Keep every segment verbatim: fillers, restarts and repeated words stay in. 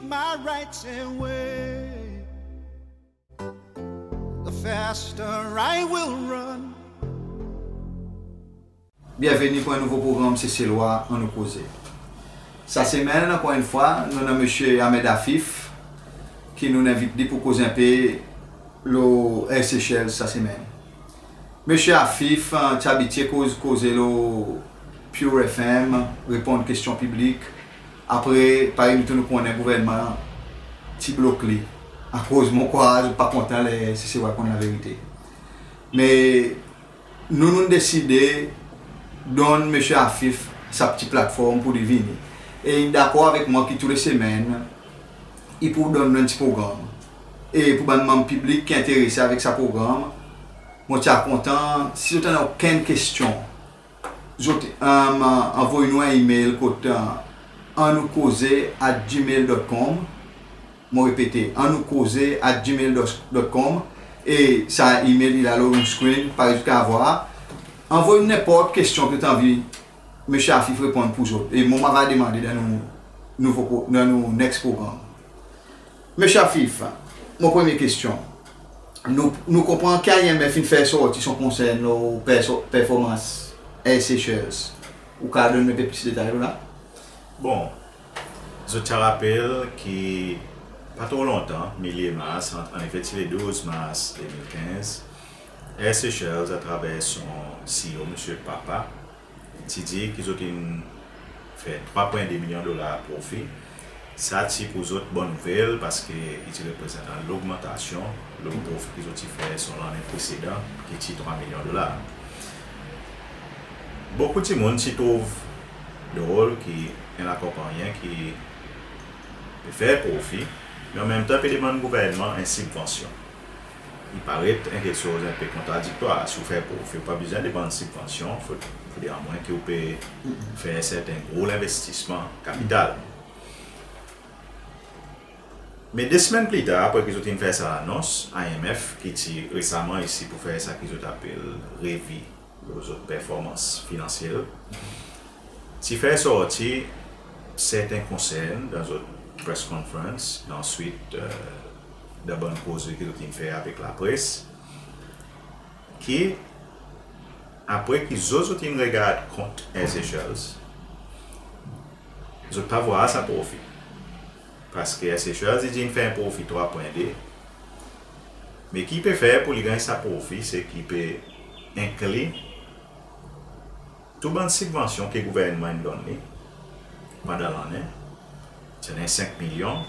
My rights away, the faster I will run. Byenveni pour en nouvo progranm Seselwa Annou Koze. Sa semenn, ankor en fwa, nou annan Msye Ahmed Afif, ki nou'n envit li pour koz en pe lo Air Seychelles sa semenn. Msye Afif, e, ti abitye koz, koze lo Pure F M, reponn kestyon piblik. Apre, parey nou tou nou konnen, gouvernman ti blok li. Akoz mon krwar zot pa kontan ler Seselwa i konn laverite. Me nou, nou'n deside donn Msye Afif sa pti platform pour li vini. E i dakor avek mwan ki tou le semenn, i pou donn nou en pti progranm. E pour bann manm piblik ki enterese avek sa progranm, mon ti a kontan, si zot annan okenn kestyon, zot, e, anvoy nou en email kot, e, annou koze at gmail dot com. Mon repete, annou koze at gmail dot com. E sa email i la lo nou screen, parey zot kapab vwar. Anvoy nou nenport kestyon ki zot anvi Msye Afif reponn pour zot. E mwan, mon ava demande dan nou nouvo pro-, dan nou next progranm. Msye Afif, mon premye kestyon. Nou, nou konpran ki I M F in fer sorti son konsern lo perso-, performans Air Seychelles. Ou kapab donn nou en pe plis detay lo la? Bon, zot ti a rapel ki pa tro lontan, milye Mars, an, annefe ti le douz Mars de mil kenz, Air Seychelles, atraver son C E O, Msye Papa, ti dir ki zot in fer trwa pwen de milyon dolar profi. Sa ti pour zot bon nouvel, paske i ti reprezant logmantasyon lo profi ki zot ti fer son lannen presedan, ki ti trwa milyon dolar. Bokou dimoun ti trouv drol ki en lakonpannyen ki pe fer profi, me anmenmtan pe demann gouvernman en sibvansyon. I paret en keksoz en pe kontradiktwar. Si ou fer profi, ou pa bezwen demann sibvansyon, fodre, fodre amwen ki ou pe fer serten gro lenvestisman kapital. Me de semenn pli tar, apre ki zot in fer sa lanons, I M F, ki ti resaman isi pour fer sa ki zot apel revi lo zot performans finansyel, ti fer sorti serten konsern dan zot press conference, e answit, e, dan bann kozri ki zot in fer avek lapres, ki apre ki zot, zot in regard kont Air Seychelles, zot pa vwar sa profi. Paske Air Seychelles i dir in fer en profi trwa pwen de. Me ki i pe fer pour li ganny sa profi, se ki i pe enkli tou bann sibvansyon ki gouvernman in donn li pandan lannen, ti annan senk milyon,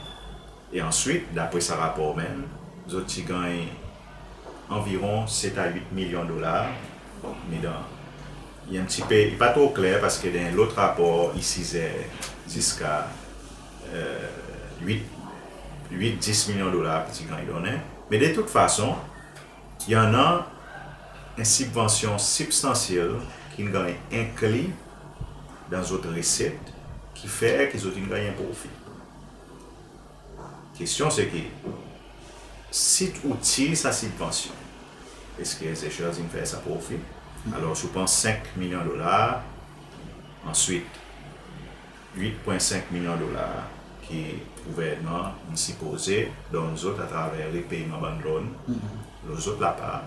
e answit, dapre sa rapor menm, zot ti ganny anviron set a wit milyon dolar. Bon, me dan, i en pti pe, i pa tro kler, paske dan lot rapor i sizer ziska, e, wit, wit, dis milyon dolar ki ti ganny donnen. Me de tout fason, i annan en sibvansyon sibstansyel ki'n ganny enkli dan zot reset, ki fer ki zot in ganny en profi. Kestyon se ki, si ou tir sa sibvansyon, eski Air Seychelles in fer sa profi? Alor, si ou pran senk milyon dolar, answit, wit pwen senk milyon dolar ki gouvernman in sipoze donn zot atraver repeyman bann loan lo zot lapar.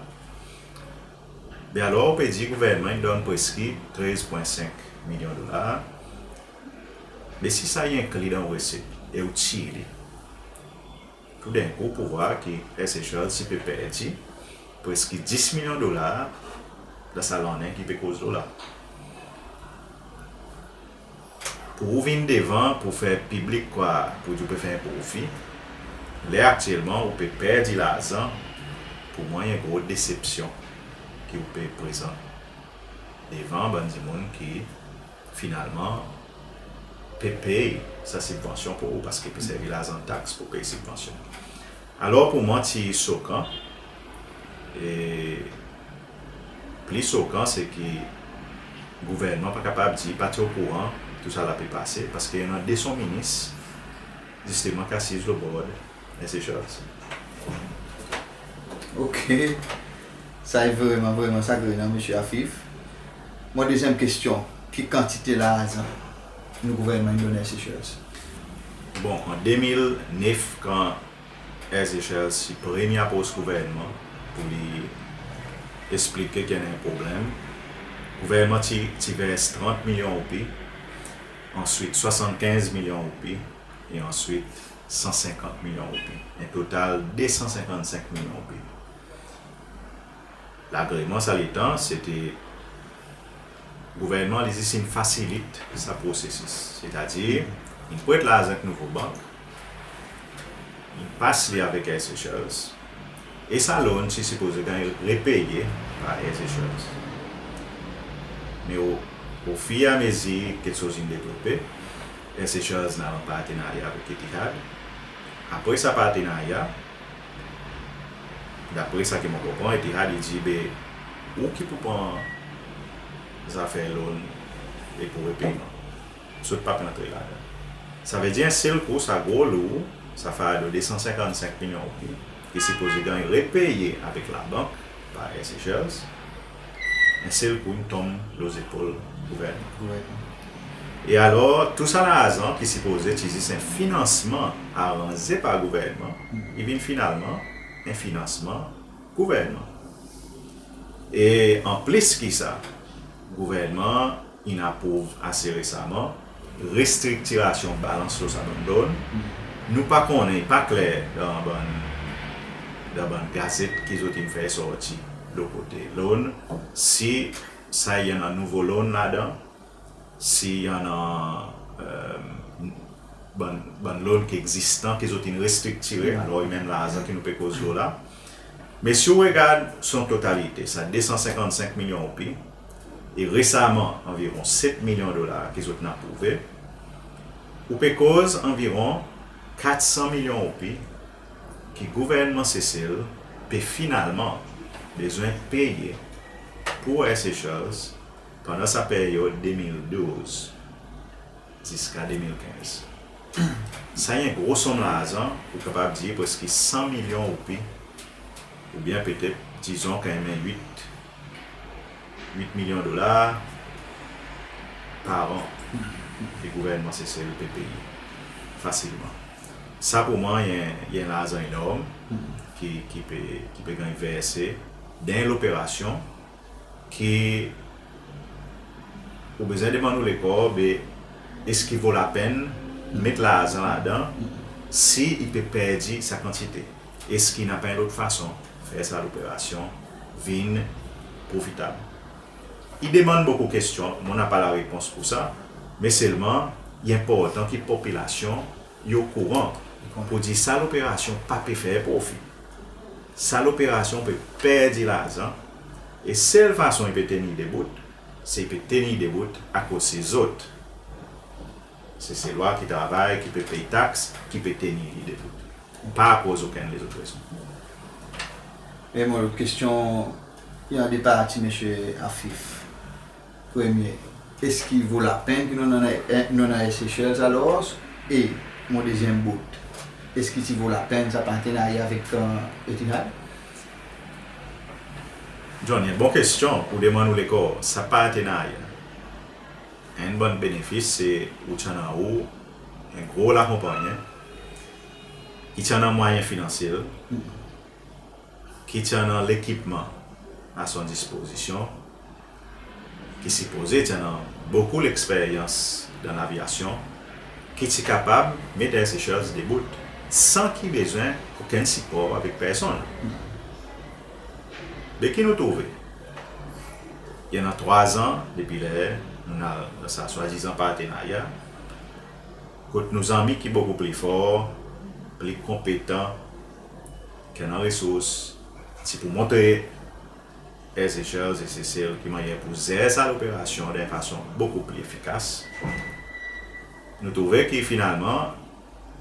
Be alor, ou pe dir gouvernman in donn preski trez pwen senk milyon dolar. Be si sa i enkli dan ou reset e ou tir li, toudenkou ou pou vwar ki Air Seychelles ti pe perdi preski dis milyon dolar dan sa lannen ki pe koz lo la. Pour ou vin devan pour fer piblik krwar pour dir ou pe fer en profi, ler aktyelman ou pe perdi larzan, pour mwan i en gro desepsyon ki ou pe prezant devan bann dimoun ki finalman pe pey sa sibvansyon pour ou, paske pe servi larzan taks pour pey sibvansyon. Alor, pour mwan, ti sokan. E pli sokan, se ki gouvernman pa kapab dir pa ti okouran tousala pe pase, paske i annan de son minis, zisteman, ki asiz lo board Air Seychelles. OK. Sa i vreman, vreman sagrenan, Msye Afif. Mon dezyenm kestyon, ki kantite larzan nou gouvernman in donn Air Seychelles? Bon, an de mil nef, kan Air Seychelles ti premye apros gouvernman pour li eksplike ki i annan en problenm, gouvernman ti, ti vers trant milyon roupi, answit swasannkenz milyon roupi, e answit san senkant milyon roupi. En total de san senkannsenk milyon roupi. Lagreman sa letan, se ti gouvernman li zis in fasilit sa prosesis. Setadir, in pret larzan ek nouvo bank, in pas li avek Air Seychelles, e sa loan ti sipoze ganny repeye par Air Seychelles. Me o, o fir e a mezir keksoz in devlope, Air Seychelles in al an partenarya avek Etihad. Apre sa partenarya, dapre sa ki mon konpran, Etihad i dir, be, ou ki pou pran zafer loan e pour repeyman. Zot pa pe antre ladan. Savedir en sel kou, sa gro lour, sa fardo de san senkannsenk milyon roupi, ki sipoze ganny repeye avek labank par Air Seychelles, en sel kou in tonm lo zepol gouvernman. Gouvernman. E alor, tou sa larzan ki sipoze ti zis en finansman aranze par gouvernman, i vin finalman en finansman gouvernman. E an plis ki sa, gouvernman in aprouv ase resaman restriktirasyon balans lo sa bann loan. Nou pa konnen, i pa kler dan bann, dan bann gazet ki zot in fer sorti lo kote loan, si sa i annan nouvo loan ladan, si i annan, e, bann, bann loan ki egzistan, ki zot in restriktire, alor i menm larzan ki nou pe koz lo la. Me si ou regard son totalite, sa de san senkannsenk milyon roupi, e resaman anviron set milyon dolar ki zot in aprouve, ou pe koz anviron kat san milyon roupi ki gouvernman Sesel pe finalman bezwen peye pour Air Seychelles pandan sa peryod de mil douz ziska de mil kenz. Sa i en gro sonm larzan, ou kapab dir preski san milyon roupi, oubyen petet, dizon, kanmenm wit, wit milyon dolar par an ki gouvernman Sesel pe peye fasilman. Sa pour mwan i en, i en larzan enorm ki, ki pe, ki pe ganny verse dan loperasyon ki ou bezwen demann ou lekor, be, eski i vo lapenn met larzan ladan si i pe perdi sa kantite? Eski napa en lot fason fer sa loperasyon vin profitab? I demann bokou kestyon, mon napa larepons pour sa, me selman i enportan ki popilasyon i okouran pour dir sa loperasyon pa pe fer profi. Sa loperasyon pe perdi larzan, e sel fason i pe tenir debout, se i pe tenir debout akoz se zot, Seselwa ki travay, ki pe pey taks, ki pe tenir li debout. Pa akoz okenn lezot rezon. E mon lot kestyon, i annan de parti, Msye Afif. Premye, eski i vo lapenn ki nou annan, nou annan Air Seychelles alor? E mon dezyenm bout, eski ti vo lapenn sa partenarya avek, e, Etihad? John, i en bon kestyon pour demann ou lekor, sa partenarya. Enn bann benefis se ou ti annan ou en gro lakonpannyen ki ti annan mwayen finansyel, ki ti annan lekipman a son dispozisyon, ki sipoze ti annan bokou leksperyans dan lavyasyon, ki ti kapab met Air Seychelles debout san ki bezwen okenn sipor avek personn. Be ki nou trouve? I annan trwa an depi ler nou'n al dan sa swadizan partenarya, kot nou zanmi ki bokou pli for, pli konpetan, ki annan resours, ti pou montre Air Seychelles e Sesel ki mannyer pour zer sa loperasyon dan en fason bokou pli efikas. Nou trouve ki finalman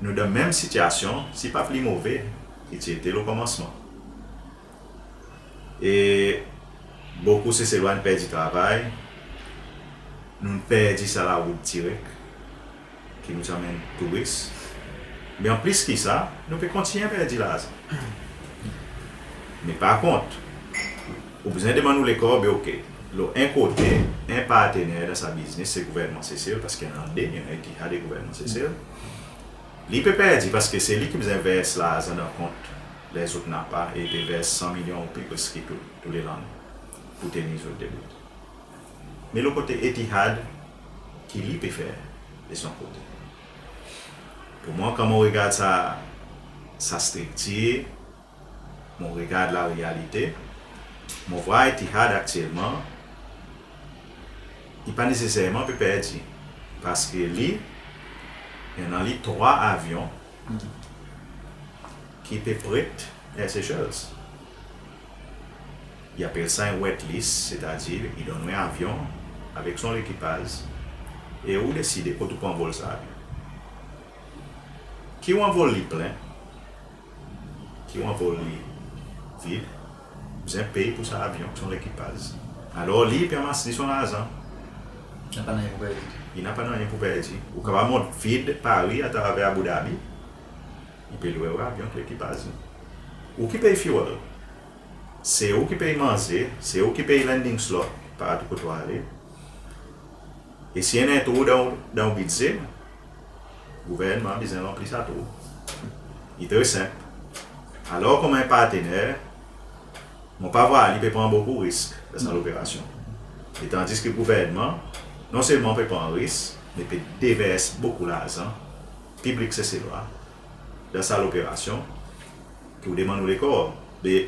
nou dan menm sitiyasyon, si pa pli move ki ti ete lo konmansman. E bokou Seselwa in perdi travay, nou'n perdi sa larout direk ki nou ti anmenn touris. Me an plis ki sa, nou pe kontinyen perdi larzan. Me par kont, ou bezwen demann ou lekor, be oke, lo en kote, en partener dan sa biznes se gouvernman Sesel, paski i annan de, i annan Etihad e gouvernman Sesel. Li pe perdi parski se li ki bezwen vers larzan dan kont lezot napa, e i pe vers san milyon roupi preski tou, tou le lannen pour tenir zot debout. Me lo kote Etihad, ki li pe fer de son kote? Pour mwan, kan mon regard sa, sa striktir, mon regard larealite, mon vwar Etihad aktyelman i pa neseserman pe perdi, parski li, i annan li trwa avyon ki pe pret Air Seychelles. I apel sa en wet lease, setadir i donn ou en avyon avek son lekipaz, e ou deside kot ou pou anvol sa avyon. Ki ou anvol li plen, ki ou anvol li vid, ou bezwen pey pour sa avyon, son lekipaz. Alor li i pe anmas li son larzan. I napa nanryen pour perdi. I napa nanryen pour perdi. Ou kapab mont vid Paris atraver Abu Dhabi, i pe lwe ou avyon avek lekipaz. Ou ki pey fuel, se ou ki pey manze, se ou ki pey landing slot partou kot ou ale. E si i annan en trou dan, dan ou bidze, gouvernman bezwen ranpli sa trou. I tre senp. Alor konman en partner, mon pa vwar li pe pran bokou risk dan sa loperasyon. E tandis ki gouvernman non selman pe pran risk, me pe devers bokou larzan piblik Seselwa dan sa loperasyon ki ou demann ou lekor. Me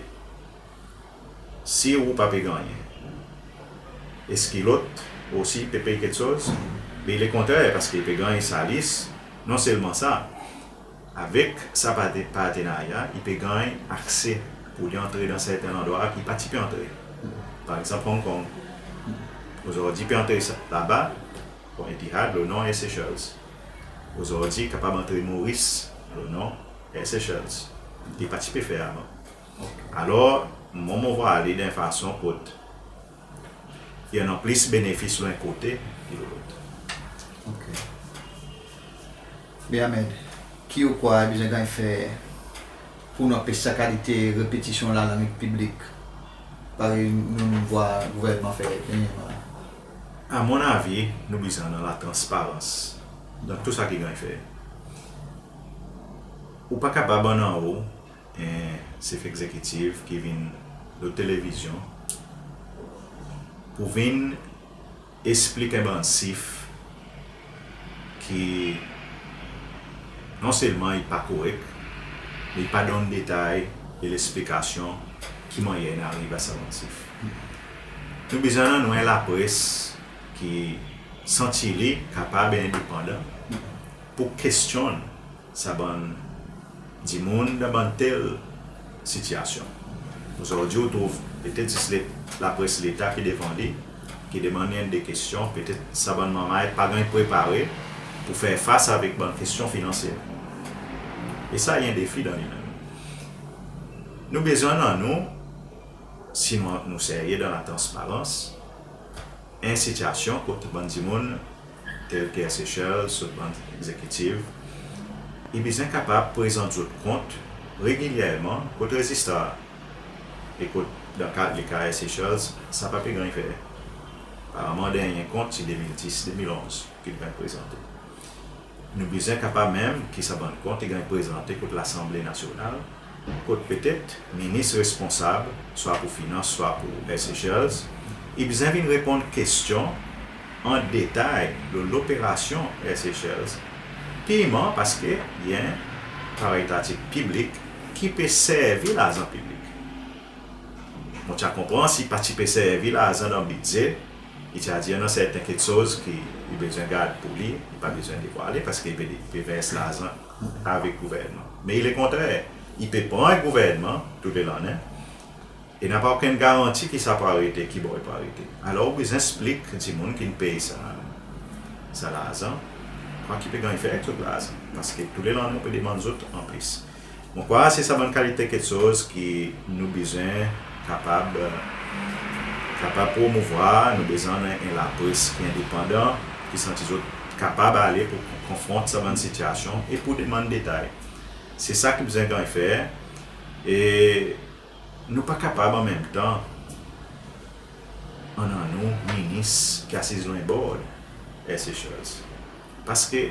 si ou pa pe gannyen, eski lot osi pe pey keksoz? Me lekontrer, parski i pe ganny sa lease. Non selman sa, avek sa parte-, partenarya, i pe ganny akse pour li antre dan serten landrwa ki i pa ti pe antre. Par egzanp, Hong Kong. Ozordi i pe antre sa, laba, konman Etihad, lo non Air Seychelles. Ozordi i kapab antre Maurice, lo non Air Seychelles. I pa ti pe fer avan. Alor, mwan, mon vwar li dan en fason kot i annan plis benefis lo en kote ki lo lot. OK. Be Ahmed, ki ou krwar i bezwen ganny fer pour nou anpes sa kalite repetisyon lalang ek piblik, parey nou, nou vwar gouvernman fer dernyenman la? A mon avi, nou bezwen annan latransparans dan tou sa ki ganny fer. Ou pa kapab annan ou en sef egzekitif ki vin lo televizyon pour vin eksplik en bann sif ki non selman i pa korek, me i pa donn detay e leksplikasyon ki mannyer in ariv a sa bann sif. Nou bezwen annan nou en lapres ki santi li kapab endepandan pour kestyonn sa bann dimoun dan bann tel sitiyasyon. Ozordi ou trouv petet zis le, lapres Leta ki devan li, ki demann li enn de kestyon, petet sa bann manrmay pa ganny prepare pour fer fas avek bann kestyon finansyel. E sa i en defi dan li menm. Nou bezwen annan nou, si nou, nou serye dan latransparans, en sitiyasyon kot bann dimoun tel ki Air Seychelles, zot bann egzekitif, i bezwen kapab prezant zot kont regilyerman kot rezistrar. E kot dan ka, le ka Air Seychelles, sa pa pe ganny fer. Aparaman dernyen kont se de mil dis, de mil onz ki ganny prezante. Nou bezwen kapab menm ki sa bann kont i ganny prezante kot Lasanble Nasyonal, kot petet minis responsab, swa pour finans, swa pour Air Seychelles, i bezwen vin reponn kestyon an detay lo loperasyon Air Seychelles, pirman parski i en paraetatik piblik ki pe servi larzan piblik. Mon ti a konpran si i pa ti pe servi larzan dan bidze, i ti a dir i annan serten keksoz ki i bezwen gard pour li, i pa bezwen devwale parski i pe, i pe vers larzan avek gouvernman. Me i lekontrer, i pe pran ek gouvernman tou le lannen, e napa okenn garanti ki sa pou arete, ki bor i pou arete. Alor ou bezwen eksplik dimoun ki'n pey sa, sa larzan, kwa ki pe ganny fer ek zot larzan, parski tou le lannen ou pe demann zot an plis. Mon krwar se sa bann kalite keksoz ki nou bezwen kapab, kapab promouvwar. Nou bezwen annan en lapres ki endepandan, ki santi zot kapab ale pour konfront sa bann sitiyasyon e pour demann detay. Se sa ki bezwen ganny fer. E nou pa kapab an menm tan annan nou minis ki asiz lo en board Air Seychelles. Parski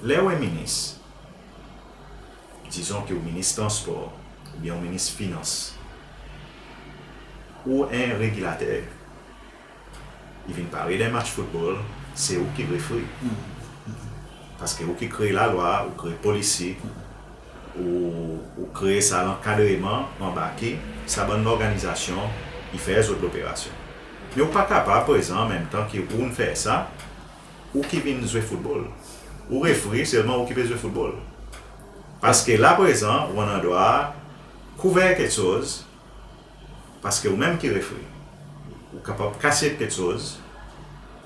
ler ou en minis, dizon ki ou Minis Transpor oubyen ou Minis Finans, ou en regilater. I vin parey dan match foutbol, se ou ki refri. Parski ou ki kree lalwa, ou kree polisi, ou, ou kree sa lankadreman anba ki sa bann lorganizasyon i fer zot loperasyon. Me ou pa kapab prezan, an menm tan ki ou'n fer sa, ou ki vin zwe foutbol. Ou refri, selman ou ki pe zwe foutbol. Parski la prezan, ou annan drwa kouver keksoz, parski ou menm ki refri, ou kapab kasyet keksoz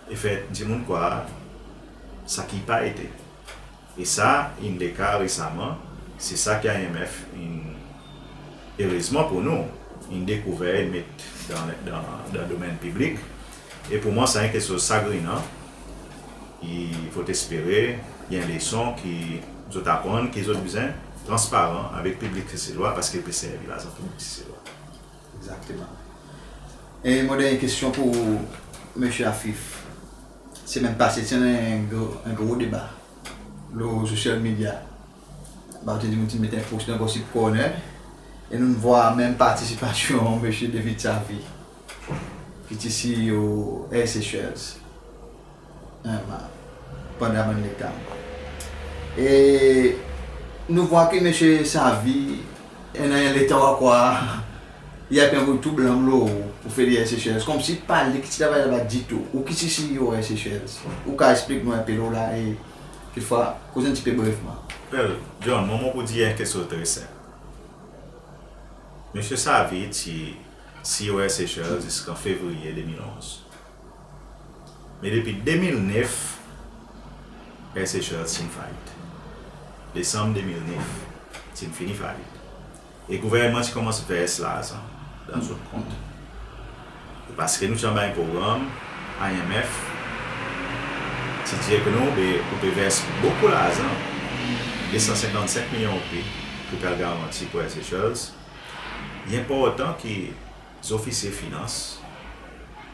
e fer dimoun krwar sa ki pa ete. E sa, in de ka resaman, se sa ki I M F in, erezman pour nou, in dekouver, in met dan, dan, dan domenn piblik. E pour mwan, sa en keksoz sagrinan. I fo espere i en leson ki zot aprann, ki zot bezwen transparan avek piblik Seselwa, parski i pe servi larzan piblik Seselwa. Egzakteman. E mon dernyen kestyon pour Msye Afif. Semenn pase, ti annan en gro, en gro deba lo sosyal medya. Ba, ou ti dir, moun ti met en post dan Gossip Corner. E nou'n vwar menm partisipasyon Msye David Savy, ki ti CEO Air Seychelles, pandan bann letan. E nou vwar ki Msye Savy, annan en letan ou a krwar i a pe anvoy tou blanm lo ou pour fer Air Seychelles, konmsi pa li ki ti travay laba ditou, ou ki ti CEO Air Seychelles. Ou kapab eksplik nou en pe lo la, e kekfwa, koz en pti pe brefman. Well, John, mwan mon pou dir en keksoz tre senp. Msye Savy ti CEO Air Seychelles ziska Fevriye de mil onz. Me depi de mil nef, Air Seychelles ti'n fayit. Desanm de mil nef, ti'n fini fayit. E gouvernman ti konmans vers larzan dan zot kont. E parski nou ti anba en progranm, I M F ti dir ek nou, be, ou pe vers bokou larzan, de san senkannsenk milyon roupi, ki pe al garanti pour Air Seychelles. I enportan ki zofisye finans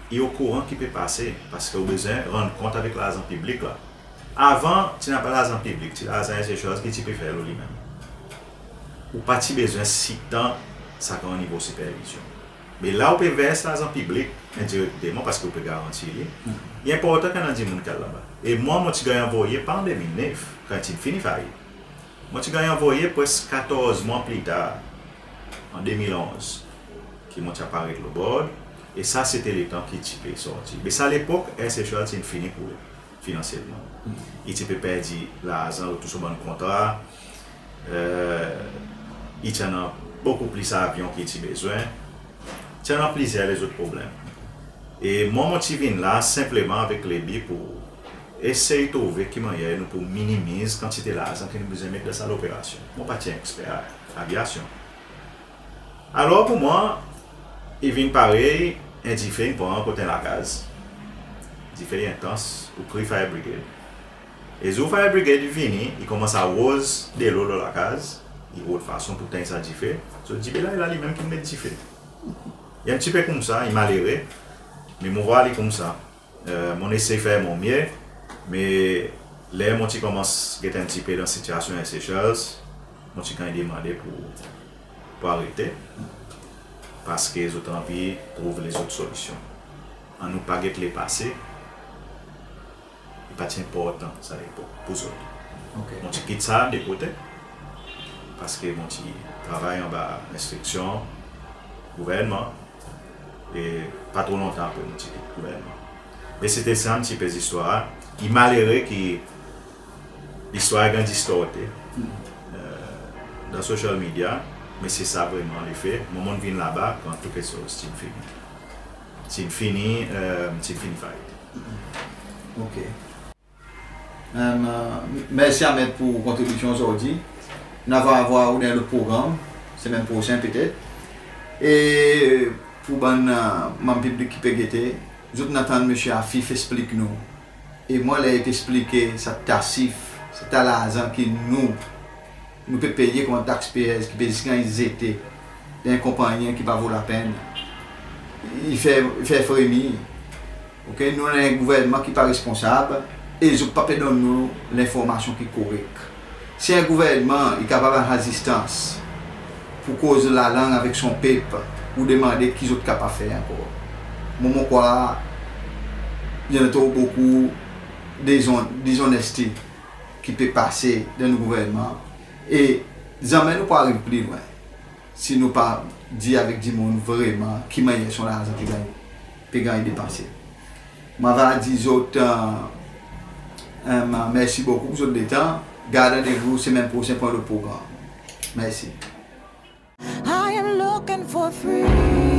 i okouran ki pe pase, parski ou bezwen rann kont avek larzan piblik la. Avan, ti napa larzan piblik, ti larzan Air Seychelles ki ti pe fer lo li menm. Ou pa ti bezwen sitan sa gran nivo sipervizyon. Me la ou pe vers larzan piblik endirekteman, parski ou pe garanti li, i enportan ki annan dimoun ki al laba. E mwan, mon ti ganny anvoye, pa an de mil nef, kan ti'n fini fayit. Mon ti ganny anvoye preski katorz mwan pli tar, an de mil onz, ki mon ti aparet lo board, e sa sete letan ki ti pe sorti. Me sa lepok, Air Seychelles ti'n fini koule finansyelman. I ti pe perdi larzan lo tou son bann kontra, e, i ti annan bokou plis avyon ki ti bezwen, ti annan plizyer lezot problenm. E mwan, mon ti vin la senpleman avek lebi pour esey trouve ki mannyer nou pou minimiz kantite larzan ki nou bezwen met dan sa loperasyon. Mon pa ti en eksper avyasyon. Alor pour mwan, i vin parey en dife in pran kot en lakaz. Dife i entans, ou kriy fire brigade. E zour fire brigade i vini, i konmans aroz delo lo lakaz, i rod fason pour tenny sa dife. Zot dir, be la, e la li menm ki'n met dife. I en pti pe koumsa, i malere, me mon vwar li koumsa. E, mon'n esey fer mon mye, me ler mon ti konmans get en pti pe dan sitiasyon Air Seychelles, mon ti ganny demande pour, pour arete, parski zot anvi trouv lezot solisyon. Annou pa get lepase, i pa ti enportan sa lepok pour zot. Mon ti kit sa de kote, parski mon ti travay anba enstriksyon gouvernman, e pa tro lontan apre mon ti kit gouvernman. Me sete sa en pti pe zistwar, i malere ki listwar i ganny distorte, e, dan social media, me se sa vreman lefe. Mwan, mon'n vin laba kan tou keksoz ti'n fini. Ti'n fini, e, ti'n fini fayit. Ok. E, mersi Ahmed pour kontribisyon ozordi. Nou ava vwar ou dan en lot progranm, semenn prosenn petet. E pour bann, e, manm piblik ki pe gete, zot in antann Msye Afif eksplik nou. E mwan, ler i pe eksplike sa ta sif, sa ta larzan ki nou, nou pe peye konman taxpayers, ki pe zis ganny zete dan en konpannyen ki pa vo lapenn, i fer, i fer fremi. Ok, nou annan en gouvernman ki pa responsab e zot pa pe donn nou lenformasyon ki korek. Si en gouvernman i kapab al azistans pour koz lalang avek son pep, pour demande ki zot kapab fer ankor. Mwan mon krwar i annan tro bokou dezon-, dezonesti ki pe pase dan nou gouvernman. E zanmen nou pou ariv pli lwen si nou pa dir avek dimoun vreman ki mannyer son larzan pe ganny, pe ganny depanse. Mon ava dir zot, e, e, mersi bokou pour zot letan. Gard randevou semenn prosenn pour en lot progranm. Mersi. I am looking for freedom.